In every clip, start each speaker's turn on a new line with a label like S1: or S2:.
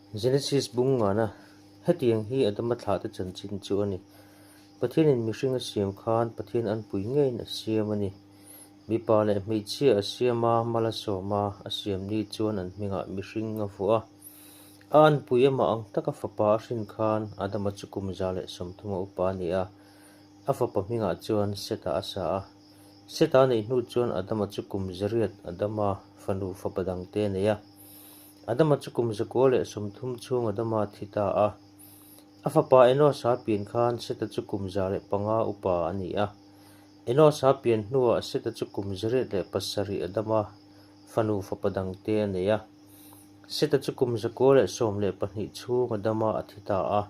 S1: Genesis bung ngana hetiang hi Adama thlahte chanchin chu a ni. Pathianin mihring a siam khan Pathian anpui ngeiin a siam a ni. Mipa leh hmeichhia a siam a, mal a sawm a, a siam ni chuan an hmingah mihring a vuah a. A anpui amah ang taka fapa a hrin khan Adama chu kum 130 a upa a ni a, a fapa hmingah chuan Seta a sa a. Seta neih hnu chuan Adama chu kum 800 Adama fanu fapa dangte a nei a. Adama chu kum 130 chhung Adama a thi ta a. A fapa Enosa pian khan Seta chu kum 105 upa a ni a. Enosa pian hnuah Seta chu kum 807 Adama fanu fapa dangte a nei a. Seta chu kum 912 chhung Adama a thi ta a.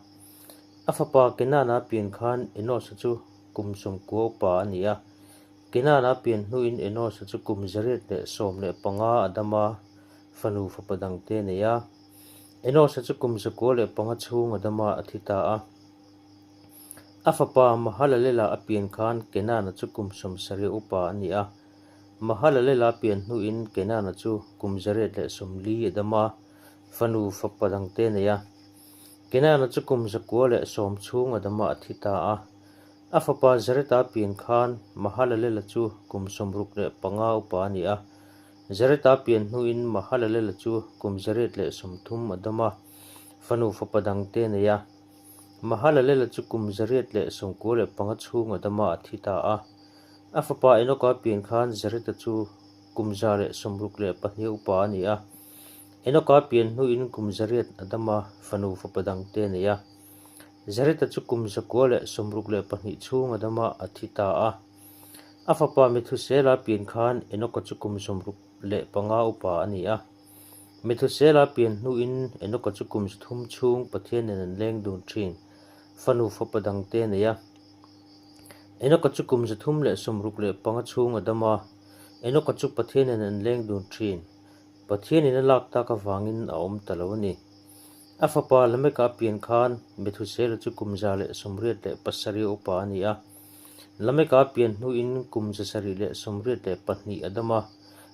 S1: A fapa Kenana pian khan Enosa chu kum 90 upa a ni a. Kenana pian hnuin Enosa chu kum 815 Adama fanu fapa dangte a nei a. Enosa chu kum 905 chhung Adama a thi ta a. A fapa Mahalalela a pian khan Kenana chu kum 70 upa a ni a. Mahalalela pian hnuin Kenana chu kum 840 Adama fanu fapa dangte a nei a. Kenana chu kum 910 chhung Adama a thi ta a. A fapa Zareta pian khan Mahalalela chu kum 65 upa a ni a. Zareta pian hnuin Mahalalela chu kum 830 Adama fanu fapa dangte a nei a. Mahalalela chu kum 895 chhung Adama a thi ta a. A fapa Enoka pian khan Zareta chu kum 162 upa a ni a. Enoka pian hnuin kum 800 Adama fanu fapa dangte a nei a. Zareta chu kum 962 chhung Adama a thi ta a. A fapa Methusela pian khan Enoka chu kum 65 upa a ni a. Methusela pian hnuin Enoka chu kum 300 chhung Pathian nen an leng dun thin, fanu fapa dangte a nei a. Enoka chu kum 365 chhung a dam a, Enoka chu Pathian nen an leng dun thin, Pathianin a lak tak avangin a awm ta lo a ni. A fapa Lameka pian khan Methusela chu kum 187 upa a ni a. Lameka pian hnuin kum 782 a dam a,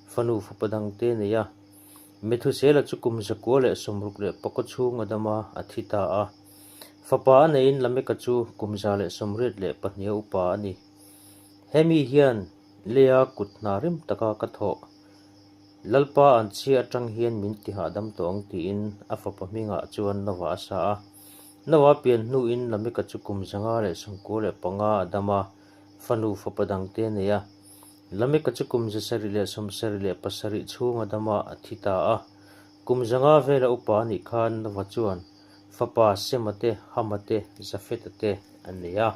S1: fanu fapa dangte a nei a. Methusela chu kum 964 chhung a dam a, a thi ta a. Fapa a neiin Lameka chu kum 182 upa a ni. Hemi hian leia kut hna rim taka ka thawh. Lalpa an chhia atang hian min ti hahdam tawh ang tiin a fapa hmingah chuan Nova a sa a. Nova pian hnuin Lameka chu kum 595 a dam a, fanu fapa dangte a nei a. Lameka chu kum 777 chhung a dam a, a thi ta a. Kum 500 vela upa a nih khan Nova chuan fapa Sema te, Hama te, Jafeta te a nei a.